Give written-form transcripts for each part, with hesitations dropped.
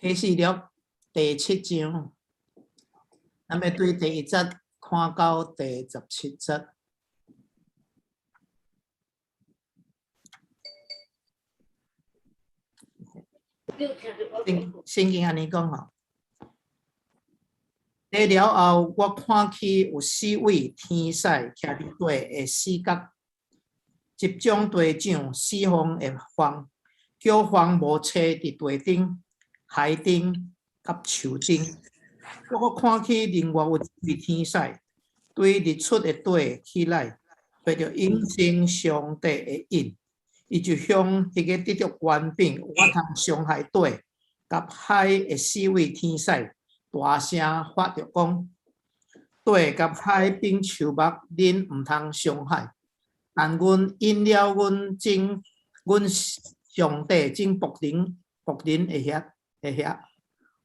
啟示錄第七章，咱欲對第一節看到第十七節。聖聖經按呢講吼，這了後，我看去有四位天使徛佇地的四角，集中地掌四方的風，叫風無吹佇地頂、海頂佮樹頂。我閣看去，另外有一位天使對日出的地起來，提著永生上帝的印，伊就向彼个得著權柄有法通傷害地佮海的四位天使大聲發著講：地佮海邊樹木，恁毋通傷害，但阮印了阮眾阮上帝眾僕人僕人的額的額。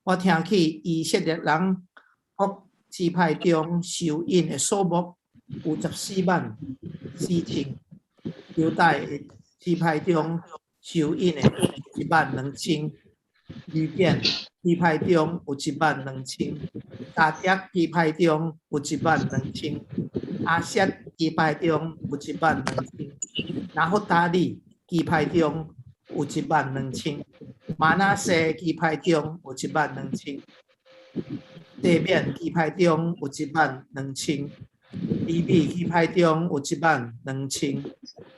我聽去以色列人各支派中受印的數目有十四萬四千，猶大的支派中受印的有1萬2千，流便支派中有1萬2千，迦得支派中有1萬2千，亞設支派中有一萬兩千，拿弗他利支派中有一萬兩千，瑪拿西支派中有一萬兩千，西緬支派中有一萬兩千，利未支派中有一萬兩千，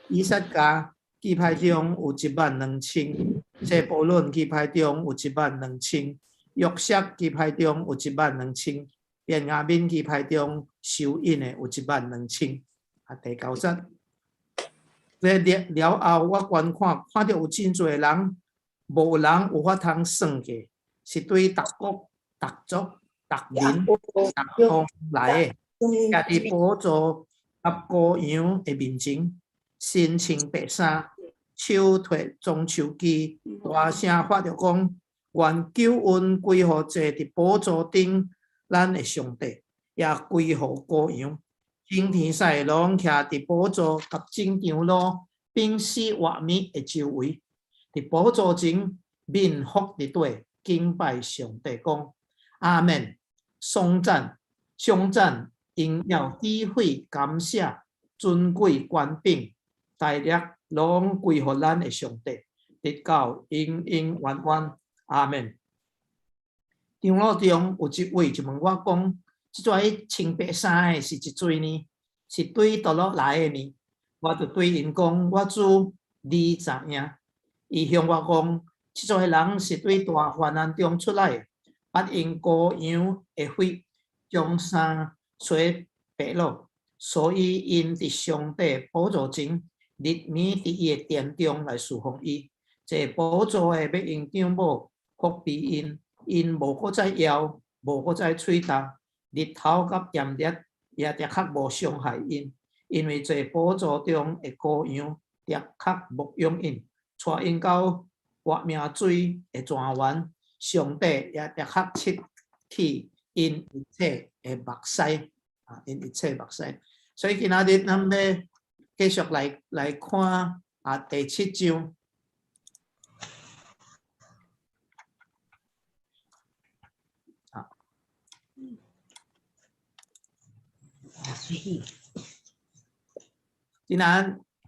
以薩迦支派中有一萬兩千，西布倫支派中有一萬兩千，約瑟支派中有一萬兩千，便雅憫支派中受印的有一萬兩千。啊，第九節，這了了後，我觀看，看著有真濟人，無人有法通算計，是對逐國、逐族、逐民、逐方來的，徛佇寶座佮羔羊的面前，身穿白衫，手提棕樹枝，大聲發著講：願救恩歸予坐佇寶座頂咱的上帝，也歸予羔羊。眾天使攏徛佇寶座佮眾長老並四活物的周圍，佇寶座前面伏佇地敬拜上帝，講：阿們！頌讚、頌讚、榮耀、智慧、感謝、尊貴、權柄、大力，攏歸予咱的上帝，直到永永遠遠。阿們！長老中有一位就問我講：這濟穿白衫的是一水呢？是對佗落來的呢？我就對𪜶講：我主，你知影。伊向我講：這濟人是對大患難中出來的，捌用羔羊的血將衫洗白了，所以𪜶佇上帝寶座前，日暝佇伊的殿中來侍奉伊。坐寶座的欲用帳幕覆庇𪜶，𪜶無閣再枵，無閣再喙焦，日頭佮炎熱也的確無傷害𪜶，因為坐寶座中的羔羊的確牧養𪜶，帶𪜶到活命水的泉源，上帝也的確拭去𪜶一切的目屎，啊，𪜶一切目屎。所以今仔日咱欲繼續來來看啊第七章。啊。今仔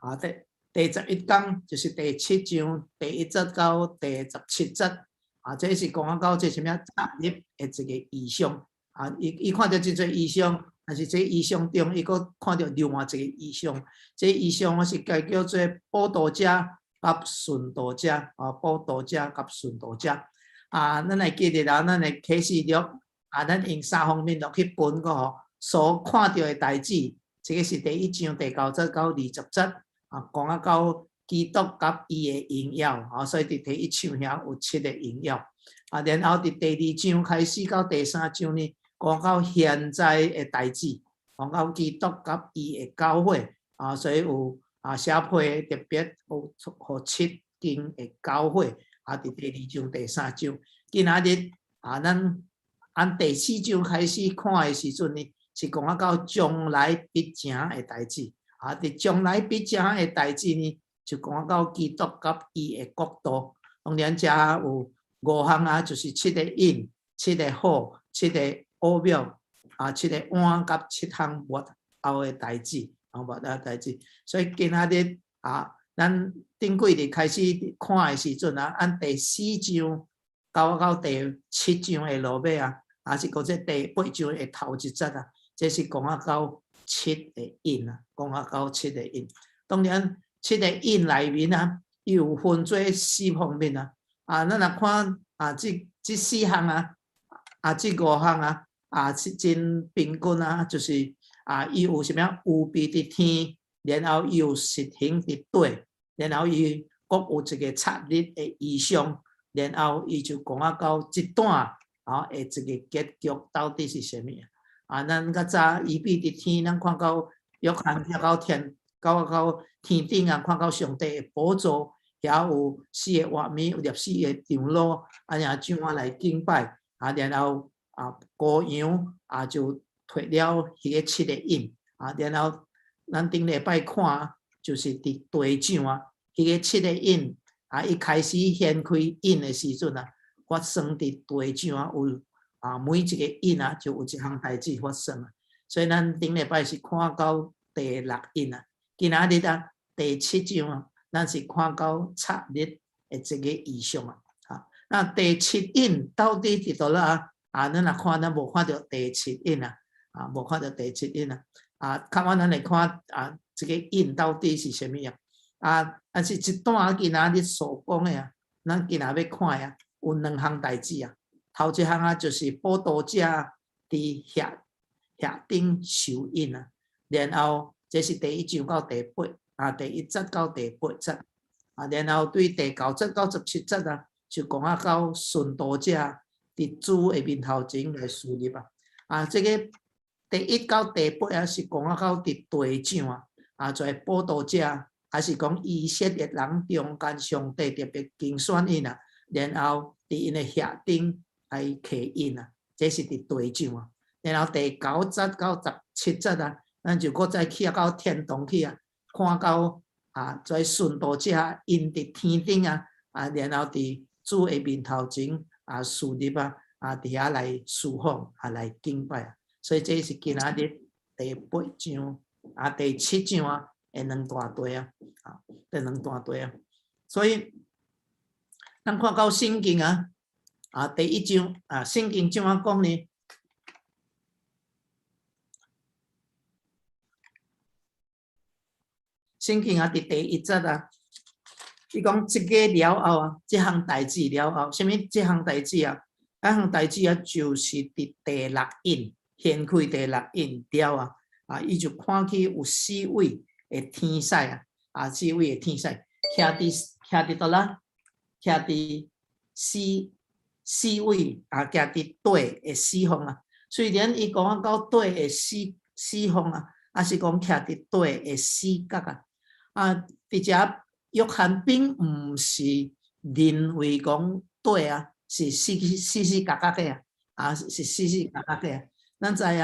啊第第十一講就是第七章第一節到第十七節，啊，這是講到這啥物十日的一個異象，啊，伊伊看著真濟異象，但是這異象中，伊閣看著另外一個異象，這異象我是共叫做報道者佮殉道者，啊，報道者佮殉道者，啊，咱會記得啦，咱的啟示錄，啊，咱用三方面落去分個吼，所看著的代誌，這個是第一章第九節到二十節，啊，講啊到基督佮伊的榮耀，啊，所以佇第一章遐有七個榮耀，啊，然後佇第二章開始到第三章呢，講到現在的代誌，講到基督佮伊的教會，啊，所以有啊寫批特別有予七間的教會，啊，佇第二章、第三章，今仔日啊，咱按第四章開始看的時陣呢，是講啊到將來必成的代誌，啊，佇將來必成的代誌呢，就講到基督佮伊的國度，當然遮有五項啊，就是七个印、七个火、七个奧妙啊、七个碗佮七項末後的代誌，啊，末後代誌。所以今仔日啊，咱頂幾日開始看的時陣啊，按第四章到第七章的落尾啊，抑是講這第八章的頭一節啊，這是講啊到七個印啊，講啊到七個印。當然，七個印內面啊，伊有分做四方面啊。啊，咱若看啊，這四項啊，啊，這五項啊，啊，是真平均啊，就是啊，伊有啥物預備佇天，然後伊有實行佇地，然後伊閣有一個七日的異象，然後伊就講啊到這段啊的一個結局到底是啥物啊？咱較早預備佇天，咱看到約翰徛到天，到天頂啊，看到上帝的寶座，遐有四个活物，有24个長老，按呢怎啊來敬拜，啊，然後啊，羔羊啊就提了彼个七个印，啊，然後咱頂禮拜看，就是佇地上啊，彼个七个印啊，伊開始掀開印的時陣啊，發生佇地上啊，有啊每一个印啊，就有一項代誌發生啊。所以咱頂禮拜是看到第六印啊，今仔日啊第七章啊，咱是看到七日的這个異象啊。啊，那第七印到底佇佗落啊？啊，咱若看，咱無看著第七印啊，啊，無看著第七印啊。啊，較晚咱來看啊，這个印到底是啥物啊？啊，但是這段今仔日所講的啊，咱今仔欲看的啊，有兩項代誌啊。頭一項啊，就是報道者佇額頂受印啊，然後這是第一章到第八啊，第一節到第八節啊，然後對第九節到17節啊，就講啊到殉道者佇主的面頭前來侍立啊。啊，這個第一到第八啊，是講啊到佇地上啊，啊，就係報道者，還是講以色列人中間上帝特別揀選𪜶啊，然後佇𪜶的額頂來刻印啊，這是佇地上啊。然後第九節到17節啊，咱就閣再去啊到天堂去啊，看到啊，這殉道者𪜶佇天頂啊，啊，然後佇主的面頭前啊，侍立啊，啊，佇遐來侍奉啊，來敬拜啊。所以這是今仔日第八章啊，第七章啊，的兩大段啊，啊，這兩大段啊。所以咱看到聖經啊，啊，第一章啊，聖經怎樣講呢？聖經啊，佇第一節啊，伊講這个了後啊，這項代誌了後，啥物這項代誌啊？這項代誌啊，就是佇第六印掀開第六印了啊，啊，伊就看見有四位的天使啊，啊，四位的天使徛佇佗落？徛佇四位啊，徛佇地的四方啊。雖然伊講到地的四方啊，抑是講徛佇地的四角啊。啊，佇遮約翰並毋是認為講地啊是四角角的啊，啊是四四角角的啊。咱知影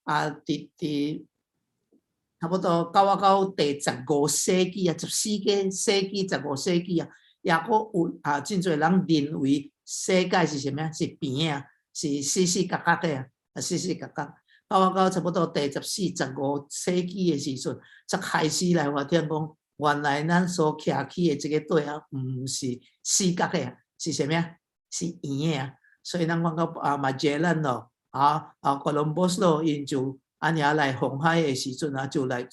啊，佇差不多到第十五世紀啊，14个世紀、十五世紀啊，抑閣有啊，真濟人認為世界是啥物啊？是平的啊，是四四角角的啊，啊四四角角。到差不多第十四、十五世紀的時陣，才開始來發現講，原來咱所徛起的這个地啊，毋是四角的啊，是啥物啊？是圓的啊。所以咱講到啊，馬杰蘭咯，啊，哥倫布斯咯，𪜶就按呢來航海的時陣啊，就來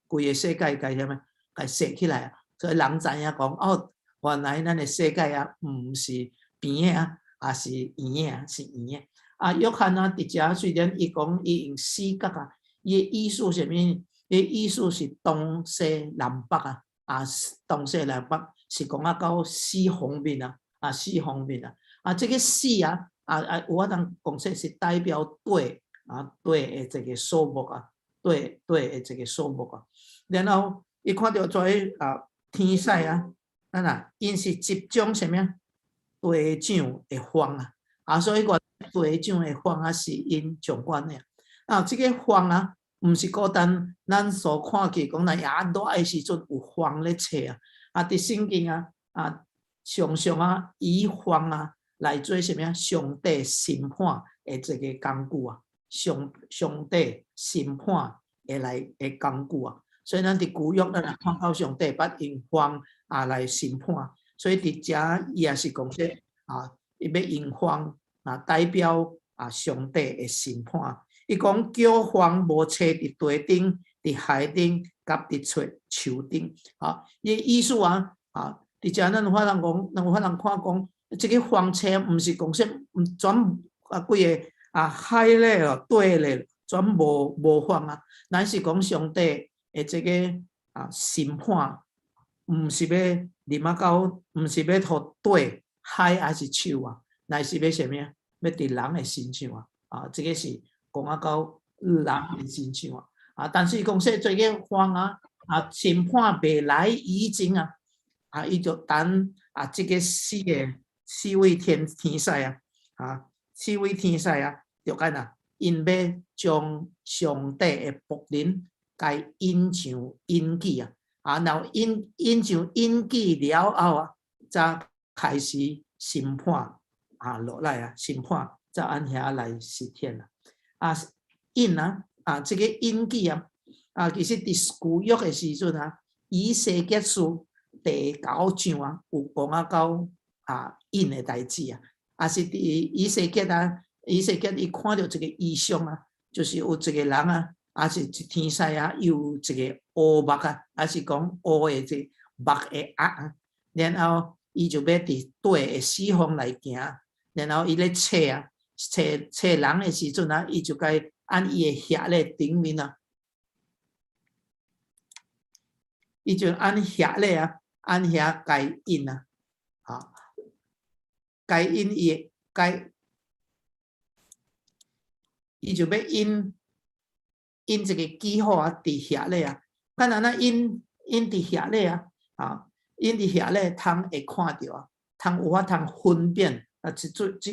規个世界共啥物，共踅起來啊。所以人知影講，哦，原來咱的世界啊，毋是平的啊，啊是圓的啊，是圓的。啊，約翰啊，佇遮雖然伊講伊用四角啊，伊的意思是啥物？伊的意思是東西南北啊，啊，東西南北是講啊到四方面啊，啊，四方面啊，啊，這个四啊，啊，有法通講說是代表地啊，地的這个數目啊，地的這个數目啊。然後伊看著這啊天使啊，啊若𪜶是執掌啥物啊？地上的風啊，啊，所以講地上的風啊是𪜶掌管的。啊，這个風啊，毋是孤單，咱所看見講咱也熱的時陣有風咧吹啊。啊，佇聖經啊，啊，常常啊，以風啊來做啥物啊？上帝審判的這個工具啊，上帝審判的來的工具啊。所以咱佇舊約，咱若看到上帝捌用風啊來審判，所以佇遮伊也是講說啊，伊欲用風啊代表啊上帝的審判。伊講叫風無吹佇地頂、佇海頂、佮佇吹樹頂。啊，伊意思啊，啊，佇遮咱有法通講，咱有法通看講，這個風吹毋是講說毋全啊規个啊海咧哦，地咧全無風啊，乃是講上帝的這個啊審判，毋是欲臨啊到，毋是欲予地海抑是樹啊，乃是欲啥物啊？欲佇人的身上啊！啊，這個是講啊到人的身上啊！啊，但是講說這個風啊，啊審判未來以前啊，啊，伊就等啊這個四位天使啊，啊，四位天使啊，就按怎，𪜶欲將上帝的僕人共印上印記啊，啊，然後印上印記了後啊，才開始審判啊落來啊，審判才按遐來實現啊。啊，印啊，啊，這個印記啊，啊，其實佇舊約的時陣啊，以西結書第九章啊，有講啊到啊印的代誌啊，啊是佇以西結啊，以西結伊看著一個異象啊，就是有一個人啊，啊是一天使啊，有一個烏木啊，啊是講烏的這木的壓啊，然後伊就欲佇地的四方來行，然後伊咧揣啊，揣人的時陣啊，伊就共按伊的額咧頂面啊，伊就按額咧啊，按遐共印啊，啊，共印伊共，伊就欲印一個記號啊，佇額咧啊，敢若咱印佇額咧啊，啊，印佇額咧，通會看著啊，通有法通分辨啊，這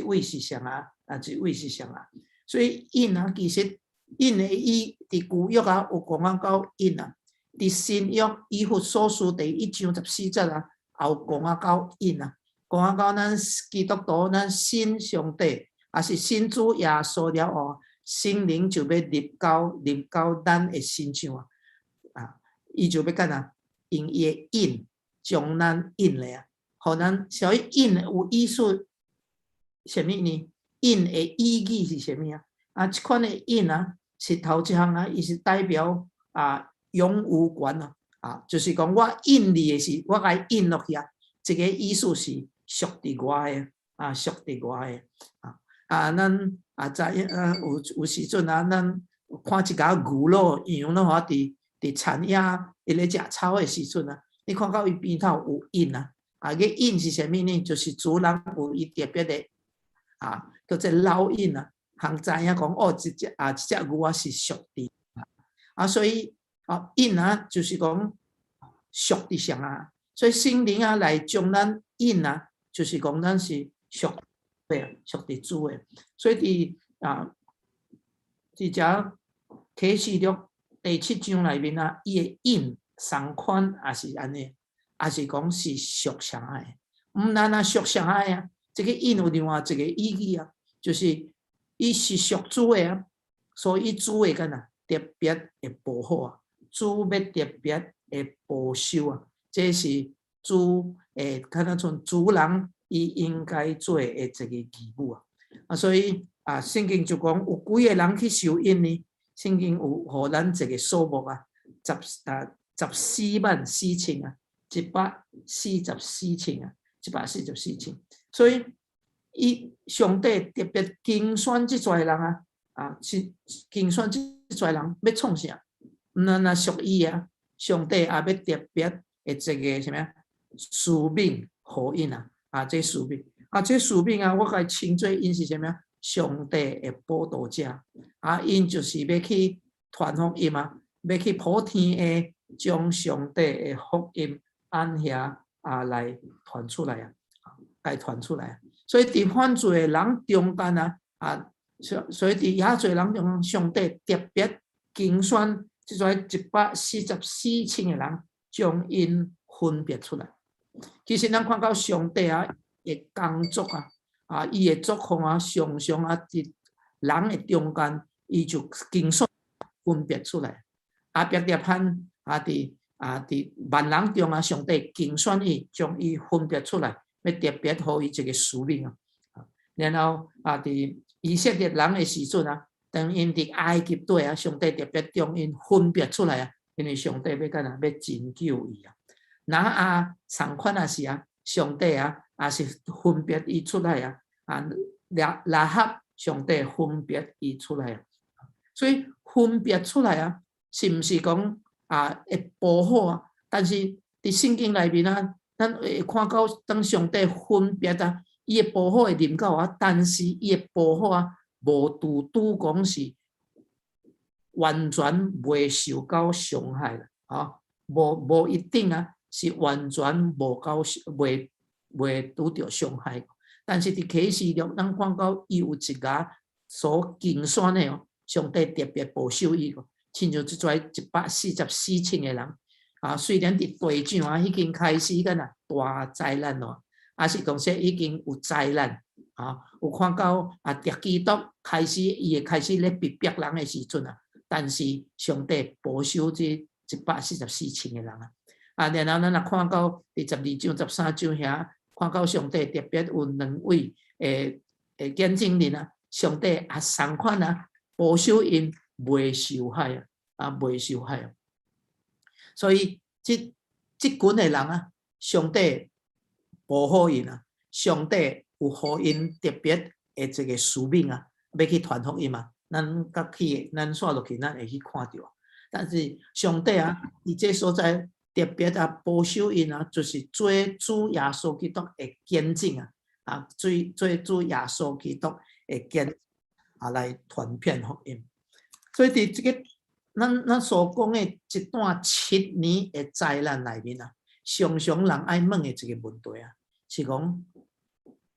位是啥啊，啊，這位是啥啊，所以印啊，其實印的意佇舊約啊，有講啊到印啊，佇新約以弗所書第一章14節啊，也有講啊到印啊，講啊到咱基督徒咱信上帝，抑是信主耶穌了後，聖靈就欲入到咱的身上啊，啊，伊就欲按怎，用伊的印將咱印咧啊，予咱所以印有意思啥物呢？印的意義是啥物啊？啊，這款的印啊，是頭一項啊，伊是代表啊擁有權啊，啊，就是講我印你的時，我共印落去啊，這個意思是屬佇我的啊，屬佇我的啊。啊，咱啊知影啊，有時陣啊，咱看一寡牛咯、羊咯，吼，佇田野伊咧食草的時陣啊，你看到伊邊頭有印啊，啊，個印是啥物呢？就是主人有伊特別的啊，叫做烙印啊，通知影講哦，這隻牛仔是屬佇啊，所以啊印啊，就是講屬佇啥啊，所以聖靈啊來將咱印啊，就是講咱是屬。對，屬佇主的，所以佇遮啟示錄第七章內面啊，伊的印仝款也是按呢，也是講是屬啥的，毋但若屬啥的啊，這個印有另外一個意義啊，就是伊是屬主的啊，所以主會按怎特別會保護啊，主欲特別會保守啊，這是主會敢若像主人伊應該做的一個義務啊，啊，所以啊，聖經就講有幾个人去受印呢？聖經有予咱一個數目啊，14萬4千啊，一百四十四千啊，一百四十四千。所以，伊上帝特別揀選這濟人啊，啊，是揀選這濟人欲創啥？毋但若屬伊啊，上帝也欲特別的一個啥物啊？使命予𪜶啊！啊，這使命啊，這使命啊，我共稱做𪜶是啥物啊？上帝的報道者啊，𪜶就是欲去傳福音啊，欲去普天的將上帝的福音按遐啊來傳出來啊，共傳出來。所以佇犯罪的人中間啊，啊，所以佇遐濟人中間，上帝特別揀選這濟144千个人，將𪜶分別出來。其實咱看到上帝啊的工作啊，啊，伊的祝福啊，常常啊，佇人的中間，伊就揀選分別出來。亞伯拉罕啊，佇萬人中啊，上帝揀選伊，將伊分別出來，欲特別予伊一個使命啊。然後啊，佇以色列人的時陣啊，當𪜶佇埃及地啊，上帝特別將𪜶分別出來啊，因為上帝欲按怎，欲拯救伊啊。挪亞仝款也是啊，上帝啊，也是分別伊出來啊。啊，喇合上帝分別伊出來啊，所以分別出來啊，是毋是講啊會保護啊？但是佇聖經內面啊，咱會看到當上帝分別啊，伊的保護會臨到啊，但是伊的保護啊，無拄拄講是完全袂受到傷害啦，啊，無一定啊，是完全無到袂拄著傷害。但是佇啟示錄，咱看到伊有一个所揀選的哦，上帝特別保守伊，親像這陣144千个人啊，雖然佇地上啊已經開始敢若大災難咯，抑是講說已經有災難啊，有看到啊，敵基督開始伊會開始咧逼迫人的時陣啊，但是上帝保守這144千个人啊，啊，然後咱若看到佇12章、13章遐，看到上帝特別有兩位的見證人啊，上帝也仝款啊，保守𪜶袂受害啊，啊袂受害啊。所以這群的人啊，上帝保護𪜶啊，上帝有予𪜶特別的一個使命啊，欲去傳福音啊。咱佮去，咱煞落去，咱會去看著。但是上帝啊，佇這所在特別啊保守𪜶啊，就是做主耶穌基督的見證啊，啊，做主耶穌基督的見啊來傳遍福音。所以佇這個咱所講的這段7年的災難內面啊，常常人愛問的一個問題啊，是講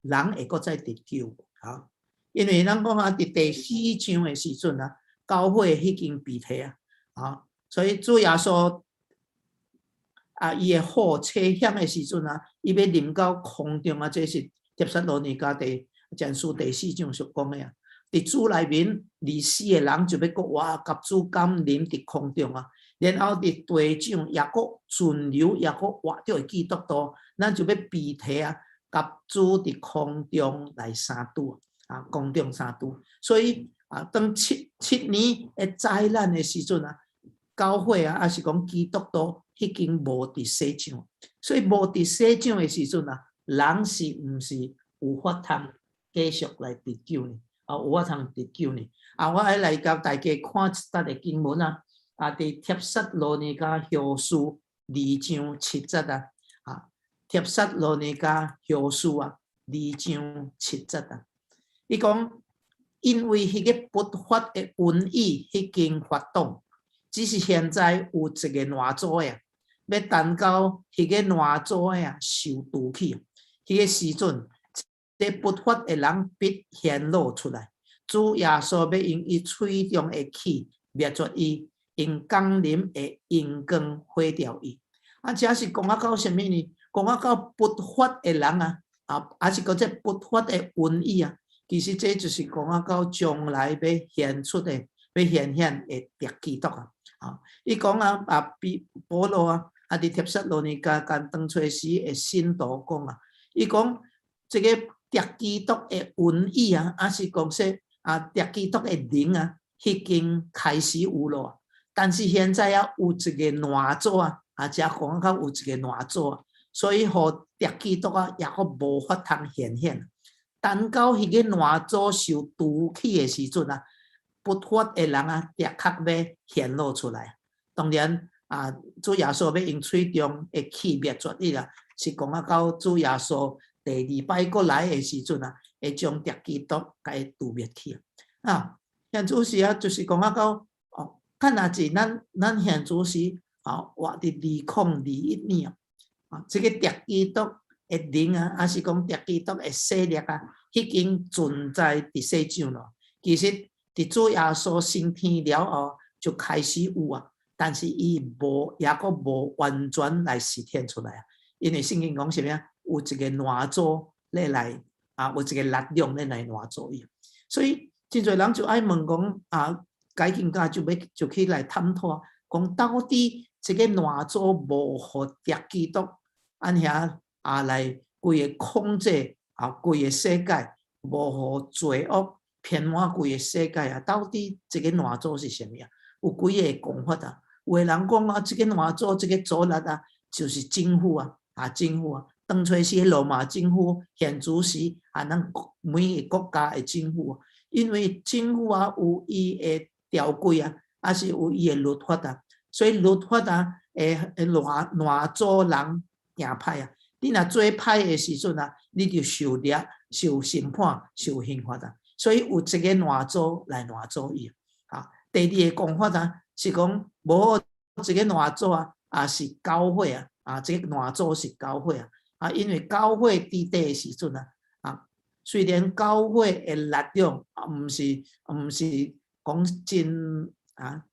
人會閣再得救無？啊，因為咱講啊，佇第四章的時陣啊，教會已經被提啊，啊，所以主耶穌啊，伊的號吹響的時陣啊，伊欲臨到空中啊，這是帖撒羅尼迦前書第四章所講的啊。佇主內面，已死的人就欲閣活，佮主降臨佇空中啊。然後佇地上抑閣存留，抑閣活著的基督徒，咱就欲被提啊，佮主佇空中來相拄啊，空中相拄。所以啊，當七年的災難的時陣啊，教會啊，抑是講基督徒已經無佇世上，所以無佇世上的時陣啊，人是毋是有法通繼續來得救呢？啊，有法通得救呢？啊，我愛來共大家看一節的經文啊，啊，佇帖撒羅尼迦後書二章七節啊，啊，帖撒羅尼迦後書啊，二章七節啊，伊講，因為彼個不法的瘟疫已經發動，只是現在有一个攔阻的，欲等到彼个攔阻的啊受除去，彼個時陣，這不法的人必顯露出來。主耶穌欲用伊喙中的氣滅絕伊，用降臨的榮光毀掉伊。啊，這是講啊到啥物呢？講啊到不法的人啊，啊，抑是講這不法的瘟疫啊，其實這就是講啊到將來欲顯出的、欲顯現的敵基督啊。啊，伊講啊，啊，比保羅啊，啊，佇帖撒羅尼迦共當初時的信徒講啊，伊講這個敵基督的瘟疫啊，抑是講說啊，敵基督的靈啊，已經開始有咯。但是現在啊，有一個攔阻啊，啊，這講較有一個攔阻啊，所以予敵基督啊，抑閣無法通顯現。等到彼個攔阻受除去的時陣啊，不法的人啊，的確欲顯露出來。當然啊，主耶穌欲用喙中的氣滅絕伊啦，是講啊到主耶穌第二擺閣來的時陣啊，會將敵基督共伊除滅去。啊，現主時啊，就是講啊到哦，看若是咱現主時啊，活佇2021年啊，啊，這個敵基督的靈啊，抑是講敵基督的勢力啊，已經存在佇世上咯。其實，佇主耶穌升天了後，就開始有啊，但是伊無，抑閣無完全來實現出來啊。因為聖經講啥物啊？有一個攔阻咧來啊，有一個力量咧來攔阻伊。所以真濟人就愛問講啊，解經家就欲就去來探討，講到底這個攔阻無予敵基督按遐啊來規个控制啊規个世界，無予罪惡遍滿規个世界啊，到底這個攔阻是啥物啊？有幾个講法啊？有的人講啊，這個攔阻，這個阻力啊，就是政府啊，啊政府啊，當初時羅馬政府，現主時啊，咱每个國家的政府啊，因為政府啊有伊的條規啊，抑是有伊的律法啊，所以律法啊會攔阻人行歹啊。你若做歹的時陣啊，你就受掠、受審判、受刑罰啊。所以有一个攔阻來攔阻伊啊。第二个講法啊，是講無這个攔阻啊，啊是教會啊，啊這个攔阻是教會啊，啊因為教會佇底的時陣啊，啊雖然教會的力量啊，毋是講真啊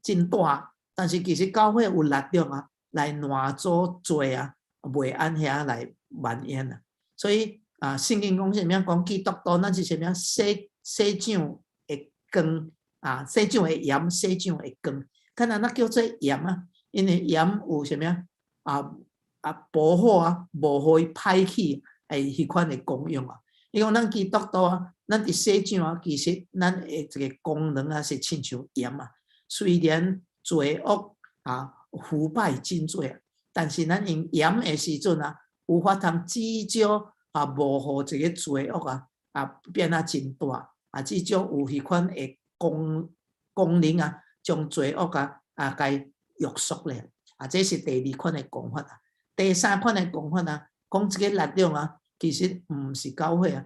真大，但是其實教會有力量啊，來攔阻罪啊，袂按遐來蔓延啊。所以啊，聖經講啥物？講基督徒咱是啥物？洗洗上的光啊，洗上的鹽，洗上的光。敢若咱叫做鹽啊，因為鹽有啥物啊？啊保護啊，無予伊歹去，的彼款的功用啊。伊講咱基督徒啊，咱佇世上啊，其實咱的這个功能啊，是親像鹽啊。雖然罪惡啊腐敗真濟啊，但是咱用鹽的時陣啊，有法通至少啊，無予這个罪惡啊啊變啊真大啊，至少有彼款的功能啊，將罪惡啊啊共約束咧。啊，這是第二款的講法啊。第三款的講法啊，講這个力量啊，其實毋是教會啊，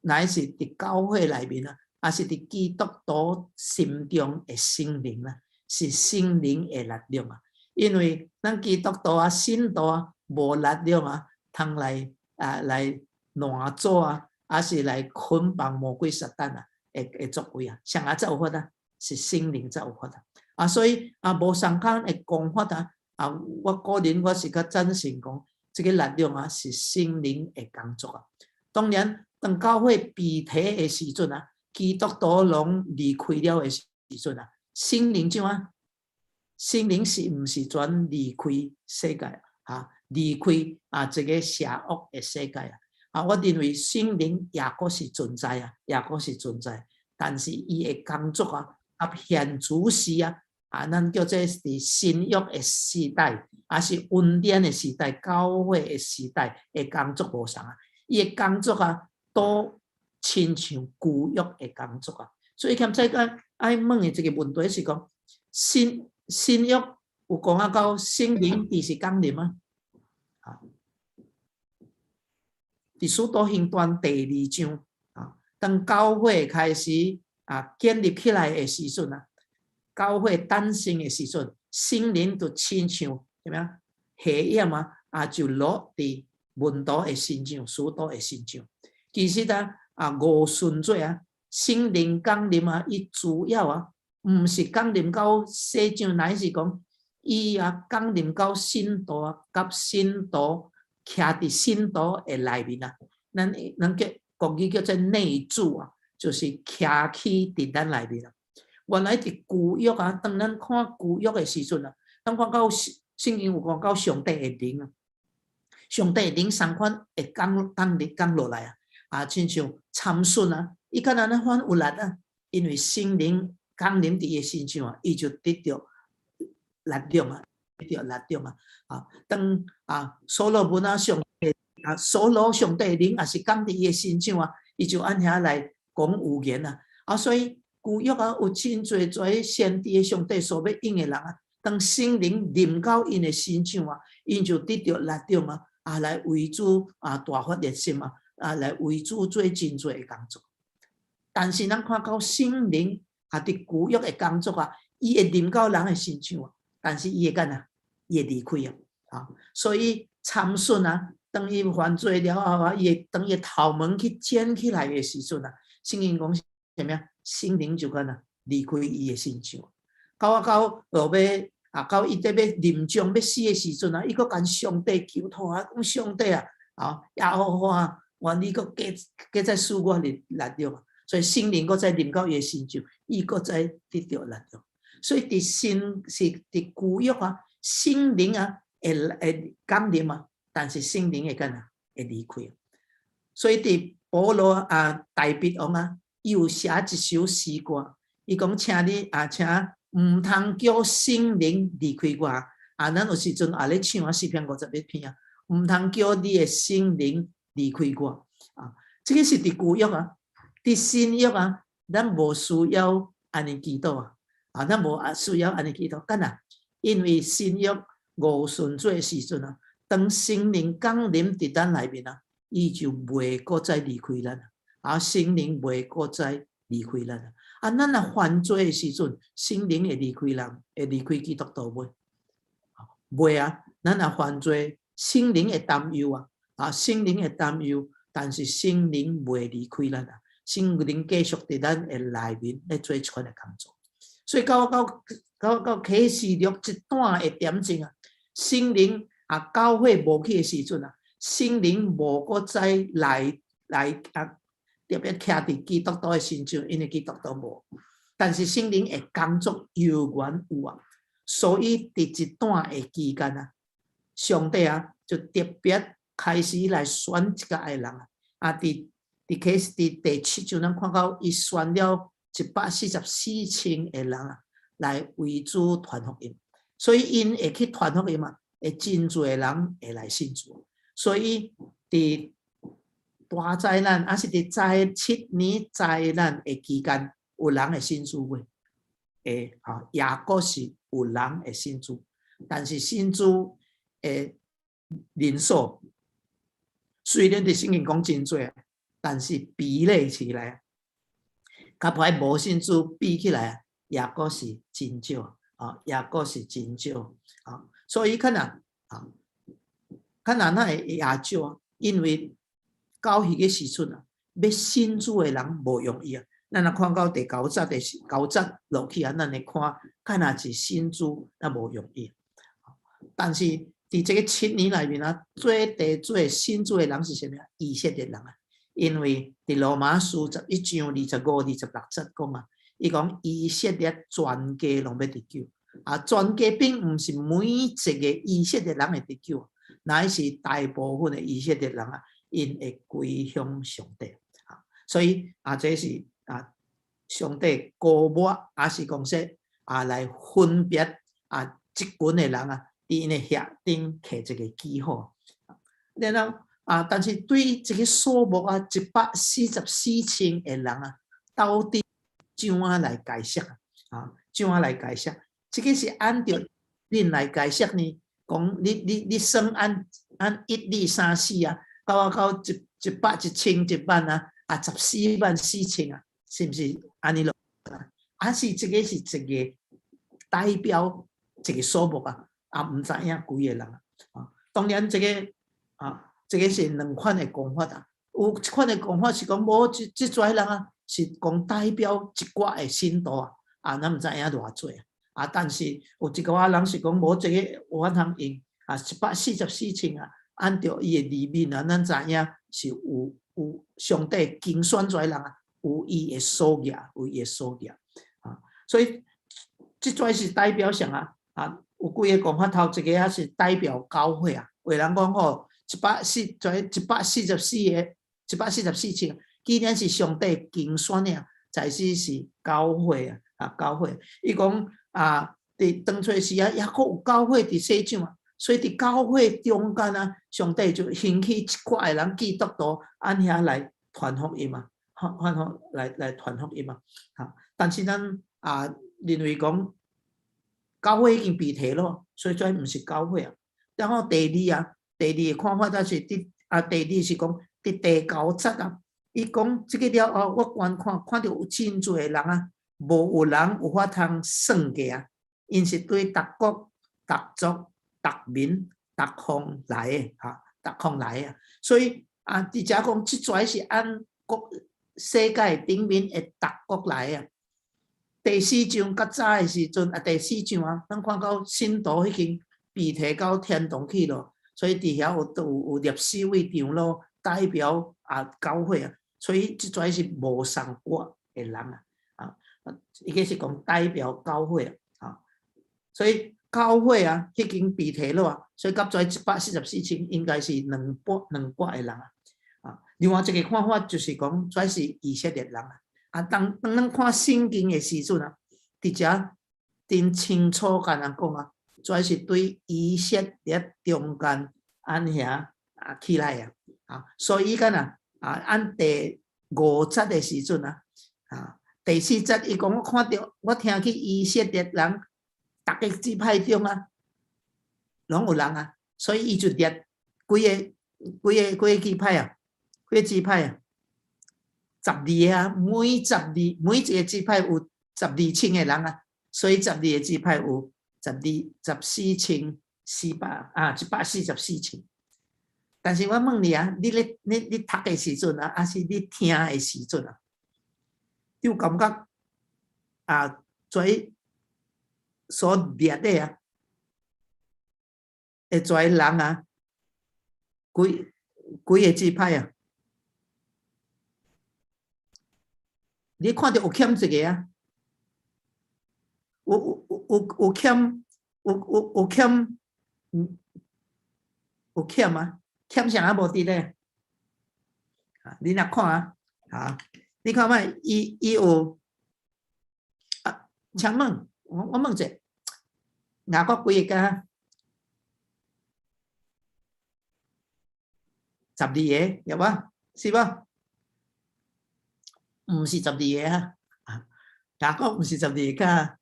乃是佇教會內面啊，抑是佇基督徒心中的聖靈啦，是聖靈的力量啊。因為咱基督徒啊，信徒啊，無力量啊，通來啊來攔阻啊，抑是來捆綁魔鬼撒旦啊，會作為啊，誰仔才有法啊？是聖靈才有法啊。啊，所以啊，無相仝的講法啊，啊，我個人我是較贊成講，這个力量啊是聖靈的工作啊。當然，當教會被提的時陣啊，基督徒攏離開了的時陣啊，聖靈怎啊？聖靈是毋是全離開世界啊？離開啊這个邪惡的世界啊？啊，我認為聖靈也閣是存在啊，也閣是存在，但是伊的工作啊，啊現主時啊，啊，咱叫做佇新約的時代，抑是恩典的時代、教會的時代的工作無仝啊。伊的工作啊，都親像舊約的工作啊。所以欠這個愛問的這个問題是講，新約有講啊到聖靈佇時降臨啊？啊，佇使徒行傳第二章啊，當教會開始啊建立起來的時陣啊，教會誕生的時陣，聖靈就親像啥物啊？火焰啊，啊就落佇門徒的身上，使徒的身上。其實啊，啊五旬節啊，聖靈降臨啊，伊主要啊，毋是降臨到世上，乃是講伊啊降臨到信徒啊，佮信徒徛佇信徒的內面啊。咱叫國語叫做內住啊，就是徛起佇咱內面啊。原來佇舊約啊，當咱看舊約的時陣啊，咱看到聖經有講到上帝的靈啊，上帝的靈相款會降降臨降落來啊，啊，親像參孫啊，伊敢若按呢款有力啊，因為聖靈降臨佇伊身上啊，伊就得著力量啊，得著力量啊，啊，當啊所羅門啊上帝啊所羅上帝的靈也是降佇伊的身上啊，伊就按遐來講預言啊，啊，所以舊約啊有真濟做先知的上帝所欲用的人啊，當聖靈臨到𪜶的身上啊，𪜶就得著力量啊，啊來為主啊大發熱心啊，啊來為主做真濟的工作。但是咱看到聖靈啊，佇舊約的工作啊，伊會臨到人的身上啊，但是伊會干哪？伊會離開啊，啊，所以參孫啊，當伊犯罪了後啊，伊會當伊頭毛去剪起來的時陣啊，聖經講啥物啊？聖靈就干哪離開伊的身上，到啊到落尾啊，到伊佇欲臨終欲死的時陣啊，伊閣共上帝求托啊，講上帝啊，啊，耶和華願你閣加加再賜我力力量，所以聖靈閣再臨到伊的身上，伊閣再得著力量。所以佇新是佇舊約啊，聖靈啊會會降臨啊，但是聖靈會干啊會離開。所以佇保羅啊，大衛王啊，伊有寫一首詩歌，伊講請你啊，請毋通叫聖靈離開我啊！咱有時陣也咧唱啊，詩篇51篇啊，毋通叫你的聖靈離開我啊！這個是佇舊約啊，佇新約啊，咱無需要按呢祈禱啊，啊，咱無啊需要按呢祈禱，敢若因為新約五旬節時陣啊，當聖靈降臨佇咱內面啊，伊就袂閣再離開咱啊，聖靈袂閣再離開咱啊。啊，咱若犯罪的時陣，聖靈會離開人，會離開基督徒袂？袂啊！咱若犯罪，聖靈會擔憂啊，啊，聖靈會擔憂，但是聖靈袂離開咱啊，聖靈繼續佇咱的內面咧做這款的工作。所以到到到到啟示錄這段的點鐘啊，聖靈啊，教會無去的時陣啊，聖靈無閣再來來啊，特別徛佇基督徒的身上，因為基督徒無，但是聖靈會工作猶原有啊，所以佇這段的期間啊，上帝啊就特別開始來選一個的人啊，啊，佇佇啟示佇第七章，咱看到伊選了144千的人啊，來為主傳福音，所以𪜶會去傳福音啊，會真濟人會來信主，所以佇大災難，抑是佇災7年災難的期間，有人會信主袂？會，吼，也閣是有人會信主，但是信主的人數雖然佇聖經講真濟，但是比例起來，佮歹無信主比起來，也閣是真少，啊，也閣是真少，啊，所以可能啊，可能咱會也少，因為到彼個時陣啊，欲信主的人無容易啊。咱若看到第九節、第九節落去啊，咱會看，敢若是信主那無容易。但是佇這個七年內面啊，最第最信主的人是啥物啊？以色列人啊，因為佇羅馬書11章25、26節講啊，伊講以色列全家攏欲得救啊，全家並毋是每一個以色列人會得救，乃是大部分的以色列人啊，𪜶會歸向上帝啊，所以啊，這是啊，上帝膏抹，抑是講說啊，來分別啊，這群的人啊，佇𪜶的額頂刻一個記號。然後啊，但是對這個數目啊，144千的人啊，到底怎樣來解釋啊？怎樣來解釋？這個是按照恁來解釋呢？講你你你算按按一二三四啊，到啊到一一百一千一萬啊，啊14萬4千啊，是毋是按呢落？還是這個是一個代表一個數目啊？啊，毋知影幾個人啊？啊，當然這個啊，這個是兩款的講法啊。有一款的講法是講無這這濟人啊，是講代表一寡的信徒啊，啊，咱毋知影偌濟啊。啊，但是有一寡人是講無這個有法通用啊，144千啊，按照伊的字面啊，咱知影是有有上帝揀選出來人啊，有伊的所業，有伊的所業啊。所以這濟是代表啥啊？啊，有幾個講法，頭一個啊是代表教會啊，有人講吼，一百四在一百四十四個，144千，既然是上帝揀選的啊，在是是教會啊，啊教會，伊講啊，佇當初時啊，抑閣有教會佇世上啊，所以佇教會中間啊，上帝就興起一寡的人基督徒按遐來傳福音啊，傳福來來傳福音啊，哈！但是咱啊認為講教會已經被提咯，所以這毋是教會啊。然後第二啊，第二個看法就是佇啊，第二是講佇第九節啊，伊講這個了後，我觀看看著有真濟人啊，無有人有法通算計啊，𪜶是對逐國、逐族、逐民、逐方來的，哈，逐方來的啊。所以啊，佇遮講，這濟是按國世界頂面的逐國來啊。第四章較早的時陣啊，第四章啊，咱看到信徒已經被提到天堂去咯。所以佇遐有列四位長老代表啊教會啊，所以這跩是無仝國的人啊，啊，伊個是講代表教會啊，所以教會啊，彼間被提落啊，所以佮跩144千應該是兩撥的人啊，啊，另外一個看法就是講，跩是以色列人啊，啊，當咱看聖經的時陣啊，佇遮真清楚共人講啊，跩是對以色列中間按遐啊起來啊，啊，所以敢若啊，按第五節的時陣啊，啊，第四節伊講我看著我聽見以色列人逐个支派中啊，攏有人啊，所以伊就列幾個支派啊，幾个支派啊，十二个啊，每一個支派有十二千个人啊，所以十二个支派有十二十四千四百啊，144千。但是我問你啊，你咧你讀的時陣啊，抑是你聽的時陣啊，你有感覺啊，跩所列的啊，會跩人啊，幾個支派啊？你看著有欠一個啊？有欠，有欠啊？欠啥啊無佇咧？啊，你若看啊，啊，你看覓？伊有啊？請問，我問者，雅各幾个囝？十二個，有無？是無？毋是十二个啊！啊，雅各毋是十二个囝，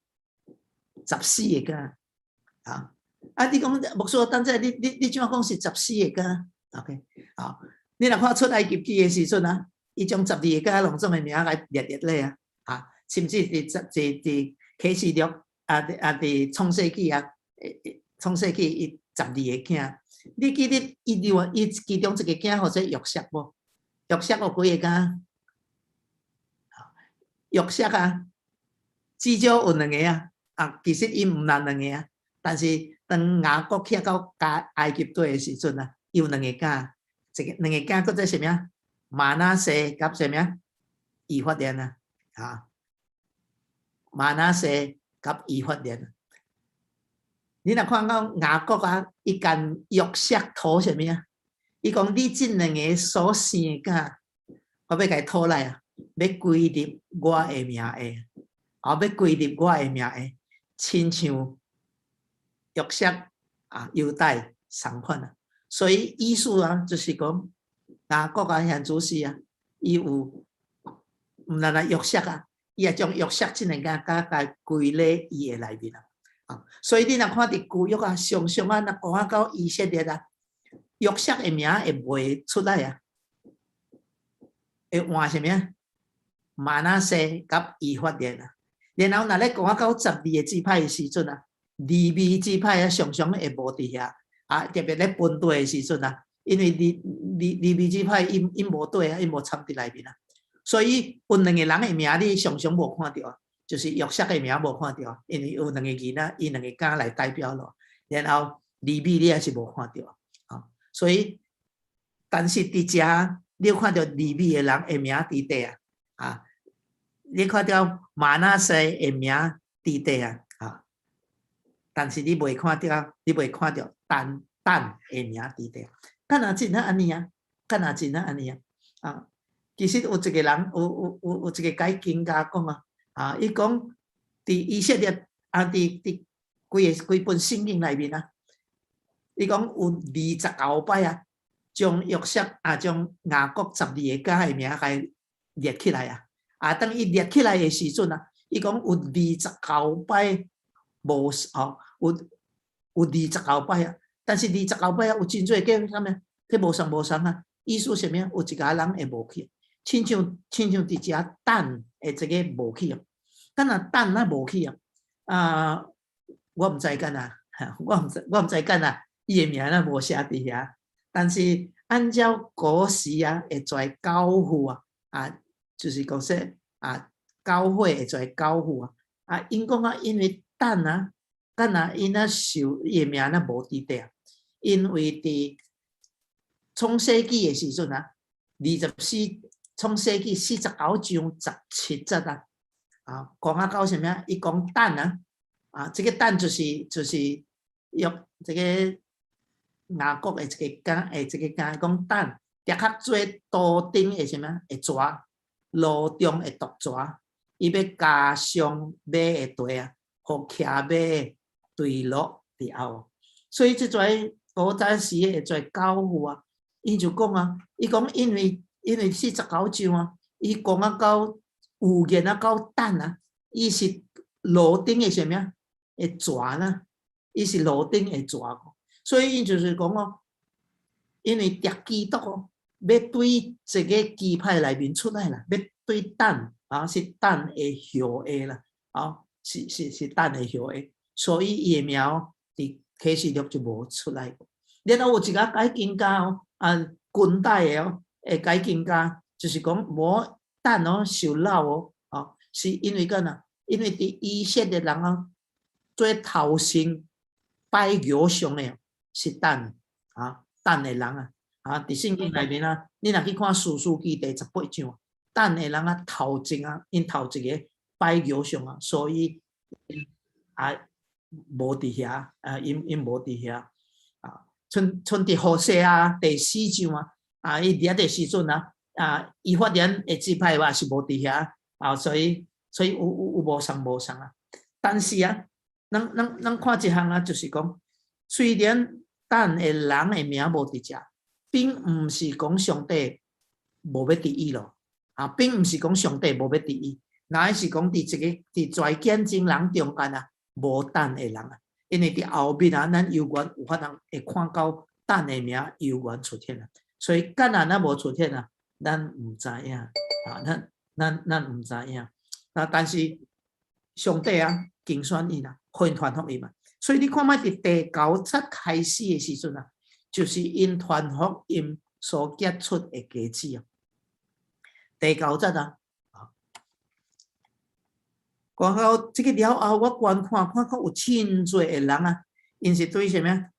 十四个囝啊！啊，你講牧師，等陣你怎講是十四个囝？OK，好，你若看出埃及記的時陣啊，伊將十二個囝攏總的名來列列咧啊，啊，甚至佇啟示錄啊啊佇創世記啊，創世記伊十二個囝，你記得伊另外伊其中一個囝號做約瑟無？約瑟有幾个囝？約瑟啊，至少有兩個啊，啊，其實伊毋但兩個啊，但是當雅各去到加埃及地的時陣啊，伊有兩個囝，一个兩个囝叫做啥物啊？瑪拿西佮啥物啊？以法蓮啊，啊，瑪拿西佮以法蓮。你若看到雅各啊，伊共約瑟討啥物啊？伊講你這兩个所生的囝，我欲共伊討來啊，欲歸入我的名下，啊，欲歸入我的名下，親像約瑟啊，猶大仝款啊。所以意思啊，就是講雅各啊，現主時啊，伊有毋但來約瑟啊，伊也將約瑟這兩个囝共歸咧伊的內面啊。啊，所以你若看佇舊約啊，常常啊，若講到以色列啊，約瑟的名會袂出來啊，會換啥物啊？瑪拿西佮以法蓮啊。然後若咧講到十二个支派的時陣啊，利未支派啊，常常會無佇遐啊，特別咧分地的時陣啊，因為利未支派𪜶無地啊，𪜶無參佇內面啊，所以有兩个人的名你常常無看著，就是約瑟的名無看著，因為有兩个囡仔，伊兩个囝來代表咯。然後利未你也是無看著啊，所以但是佇遮你有看著利未的人的名佇底啊，啊，你看著瑪拿西的名佇底啊，啊，但是你袂看著，你袂看著但的名佇底，敢若真啊按呢啊？敢若真啊按呢啊？啊，其實有一个人，有一个解經家講啊，啊，伊講佇以色列啊，佇規本聖經內面啊，伊講有29擺啊，將約瑟啊，將雅各十二个囝的名共列起來啊，啊，當伊列起來的時陣啊，伊講有二十九擺無吼，有二十九擺啊，但是二十九擺啊，有真濟叫啥物？叫無仝無仝啊，意思啥物？有一个人會無去，親像佇遮但的這个無去啊，敢若但啊無去啊，啊，我毋知敢若，我毋知敢若伊的名若無寫佇遐，但是按照古時啊，會跩教父啊，啊，就是講說啊，教會會跩教父啊，啊，𪜶講啊，因為但啊，敢若𪜶啊受伊的名若無佇底啊，因為佇創世紀的時陣啊，24創世紀49章17節啊，啊，講啊到啥物啊？伊講但啊，啊，這個但就是約這個雅各的一个囝，的一个囝講但，的確做桌頂的啥物啊？的蛇，路中的毒蛇，伊欲加傷馬的蹄啊，予騎馬的墜落佇後。所以這陣古早時的這教父啊，伊就講啊，伊講因為49章啊，伊講啊到預言啊到但啊，伊是路頂的啥物啊？的蛇啦，伊是路頂的蛇，所以伊就是講哦，因為敵基督哦，欲對這个支派內面出來啦，欲對但啊，是但的後裔啦，啊，是但的後裔，所以伊的名佇啟示錄就無出來過。然後有一个解經家哦，啊，近代的哦，的解經家就是講無但哦受擄哦，哦，是因為干啊？因為佇以色列人哦，做頭先拜偶像的是但啊，但的人啊，啊，佇聖經內面啊，你若去看士師記第18章，但的人啊，頭前啊，𪜶頭一个拜偶像啊，所以啊，無佇遐啊，𪜶無佇遐啊，賰佇何西阿第四章啊，啊，伊佇遐的時陣啊，啊，以法蓮的支派嘛是無佇遐啊，所以有無相無相啊。但是啊，咱看一項啊，就是講，雖然但的人的名無佇遮，並毋是講上帝無欲佇伊咯，啊，並毋是講上帝無欲佇伊，乃是講佇這個佇在見證人中間啊，無但的人啊，因為佇後面啊，咱猶原有法通會看到但的名猶原出現啊，所以敢若咱無出現啊，咱毋知影啊，咱毋知影啊，但是上帝啊，揀選𪜶啊，予𪜶傳福音嘛，所以你看覓佇第九節開始的時陣啊，就是𪜶傳福音所結出的果子啊。第九節啊，講到這个了後，我觀看看看有真濟的人啊，𪜶是對啥物啊？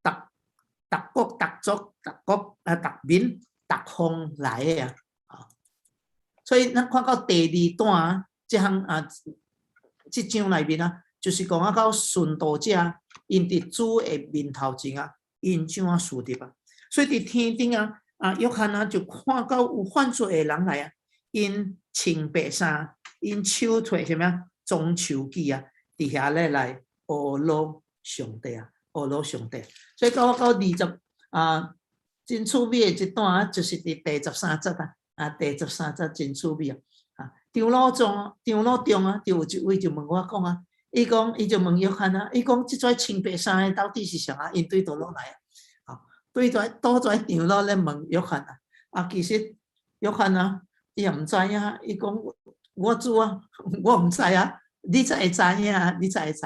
逐逐國、逐族、逐國啊、逐民、逐方來的啊。所以咱看到第二段啊，這項啊，這章內面啊，就是講啊到殉道者，𪜶佇主的面頭前啊，𪜶怎啊侍立啊。所以佇天頂啊，啊約翰啊就看到有犯罪的人來啊，𪜶穿白衫，𪜶手提啥物啊？棕樹枝啊，佇遐咧來阿羅上帝啊，阿羅上帝。所以到20啊，真趣味的一段啊，就是佇第13節啊，啊第13節真趣味啊。啊，長老中啊，就有一位就問我講啊，伊講伊就問約翰啊，伊講這陣穿白衫的到底是誰啊？𪜶對佗落來啊？啊，對在倒在長老咧問約翰啊，啊其實約翰啊，伊也毋知影，伊講我主啊，我毋知啊，你才會知影，你才會知。